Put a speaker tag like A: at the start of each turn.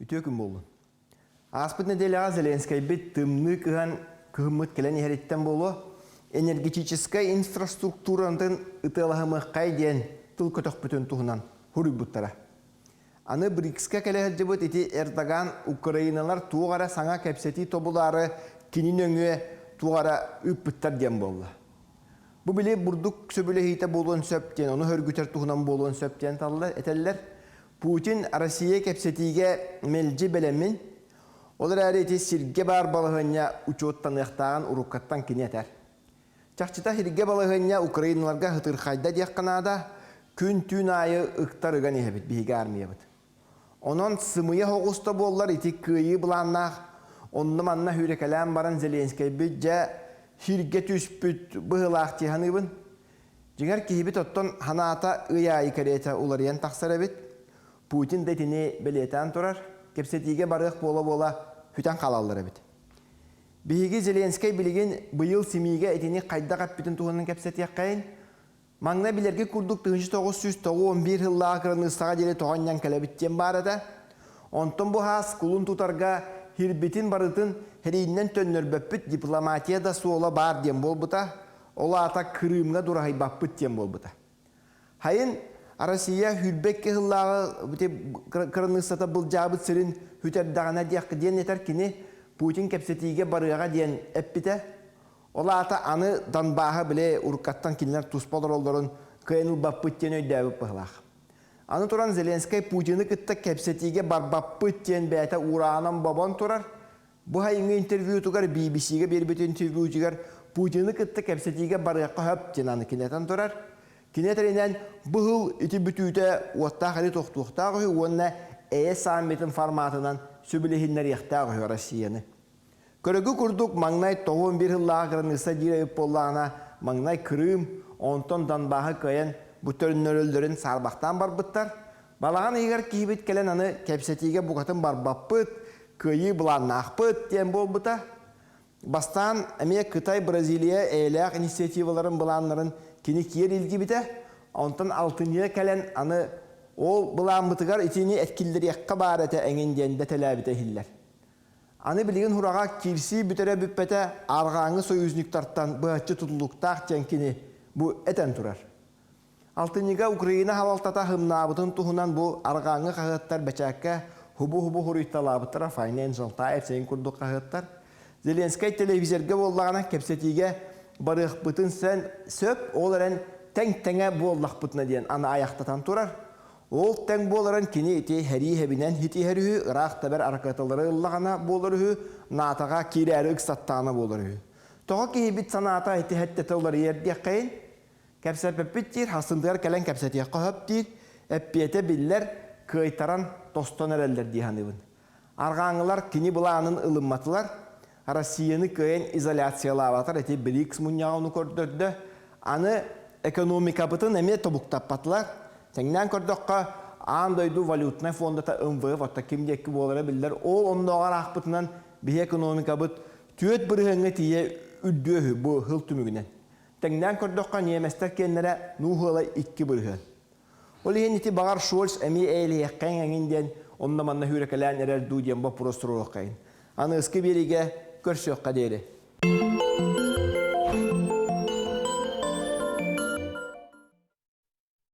A: Үтүө күн буоллун. Ааспыт нэдиэлэҕэ Зеленскэйбит тымныы кыһан кыһыммыт кэлэн иһэриттэн буолуо, энергетическай инфраструктуратын ытыалаһымыаххай диэн тыл көтөхпүтүн туһунан суруйбуттара. Аны БРИКС-ка кэлэ сылдьыбыт ити Эрдоган украиналар туох эрэ саҥа кэпсэтии тобулаары кини нөҥүө туох эрэ ыыппыттар диэн буолла. Бу били бурдук сөбүлэһиитэ буолуон сөп диэн, ону сөргүтэр туһунан буолуон сөп диэн этэллэр. Путин Россия кэпсэтиигэ мэлдьи бэлэмин, ол эрээри ити сиргэ баар балаһыанньа учуоттаныахтааҕын уруккаттан кини этэр. Чахчыта сиргэ балаһыанньа украиналарга ытырхайда диэххэ наада, күн-түүн аайы ыктар ыган иһэбит биһиги армиябыт. Онон сымыйа соҕус да буоллар ити кыайыы былааннаах онно-манна сүүрэкэлээн баран Зеленскэйбит дьэ сиргэ түспүт быһыылаах дии саныыбын. Дьиҥэр киһибит оттон санаата ый аайы кэриэтэ уларыйан тахсар эбит. Путин да итини бэлиэтээн турар, кэпсэтиигэ барыах буола-буола сүтэн хаалаллар эбит. Биһиги Зеленскэй билигин быйыл СМИ-гэ итини хайдах эппитин туһунан кэпсэтиэххэйин. Маҥнай билэргит курдук 1991 сыллааҕы кыраныыссаҕа диэри тоҕо анньан кэлэбит диэн баар этэ. Онтон бу хаас кулун тутарга хирбитин барытын хэрииннэн төннөрбөппүт дипломатия да суола баар диэн буолбута. Ол аата Крымҥа дураһыйбаппыт диэн буолбута. Хайын Россия 22 сыллааҕы кыраныыссата былдьаабыт сирин сүтэрдэҕинэ диэх диэн этэр кини Путин кэпсэтиигэ барыаҕа диэн эппитэ. Ол аата аны Донбаһы били уруккаттан кинилэр туспа олороллорун кыайан ылбаппыт диэн өйдөөбүт быһылаах. Аны туран Зеленскэй Путины кытта кэпсэтиигэ барбаппыт диэн бэйэтэ уураанан бобон турар. Бу сайыҥҥы интервьютугар BBC-гэ биэрбит интервьютугар Путины кытта кэпсэтиигэ барыахха сөп диэн аны кинэтэн турар. Кини этэринэн, бу сыл ити бүтүүтэ уоттаах эри тохтуохтаах үһү уонна эйэ саммитын форматынан сөбүлэһиннэриэхтээх үһү Россияны. Көрөгү курдук маҥнай 91 сыллааҕы кыраныысса диир эбит буоллаҕына, маҥнай Крым, онтон Донбаһы кыайан бу төннөрөллөрүн саарбахтаан барбыттар. Балаҕан ыйыгар киһибит кэлэн аны кэпсэтиигэ букатын барбаппыт, кыайыы былааннаахпыт диэн буолбута. Бастаан эмиэ Кытай, Бразилия эйэлээх инициативаларын былааннарын кини киэр илгибитэ. Онтон алтынньыга кэлэн аны ол былааммытыгар итини эткиллэриэххэ баар этэ эҥин диэн дэтэлээбитэ иһиллэр. Аны билигин Хураҕа киирсии бүтэрэ бүппэтэ арҕааҥҥы союзниктартан быһаччы тутулуктаах диэн кини бу этэн турар. Алтынньыга Украина халалтата хымнаабытын туһунан бу арҕааҥҥы хаһыаттар бэчээккэ хубу-хубу хуруйталаабыттара Financial Times эҥин курдук хаһыаттар. Зеленскэй телевизорга буоллаҕына кэпсэтиигэ барыахпытын сөп, ол эрэн тэҥ-тэҥэ буоллахпытына диэн аны айахтатан турар. Ол тэҥ буоларын кини ити һэрии хэбинэн хитиһэр үһү, ыраах тэбэр аракыаталары ыллаҕына буолар үһү, НАТО-ҕа киирээри ыксаттаҕына буолар үһү. Тоҕо киһибит санаата ити хэттэтэ уларыйар диэххэйин? Кэпсэппиппит диир, хасынтыгар кэлэн кэпсэтиэххэ сөп диир, эппиэтэ биллэр, кыайтаран тостон эрэллэр дии саныыбын. Арҕааҥҥылар кини былаанын ылымматылар, Россияны кыайан изоляциялаабатар ити БРИКС мунньаҕа ону көрдөрдө. Аны экономикабытын эмиэ тобуктаппатылар. Тэҥнээн көрдөххө, аан дойду валютнай фондата МВФ отто ким диэки буолара биллэр. Ол оннооҕор аахпытынан биһи экономикабыт 4 бырыһыаҥҥа тиийэ үрдүө үһү бу сыл түмүгүнэн. Тэҥнээн көрдөххө, ньиэмэстэр киэннэрэ нуу ыала 2%. Ол иһин ити баҕар Шольц эмиэ эйэлэһиэххэйиҥ эҥин диэн онно-манна сүүрэкэлээн эрэр дуу диэн боппуруос туруоруоххайын. Аныгыскы биэриигэ көрсүөххэ диэри.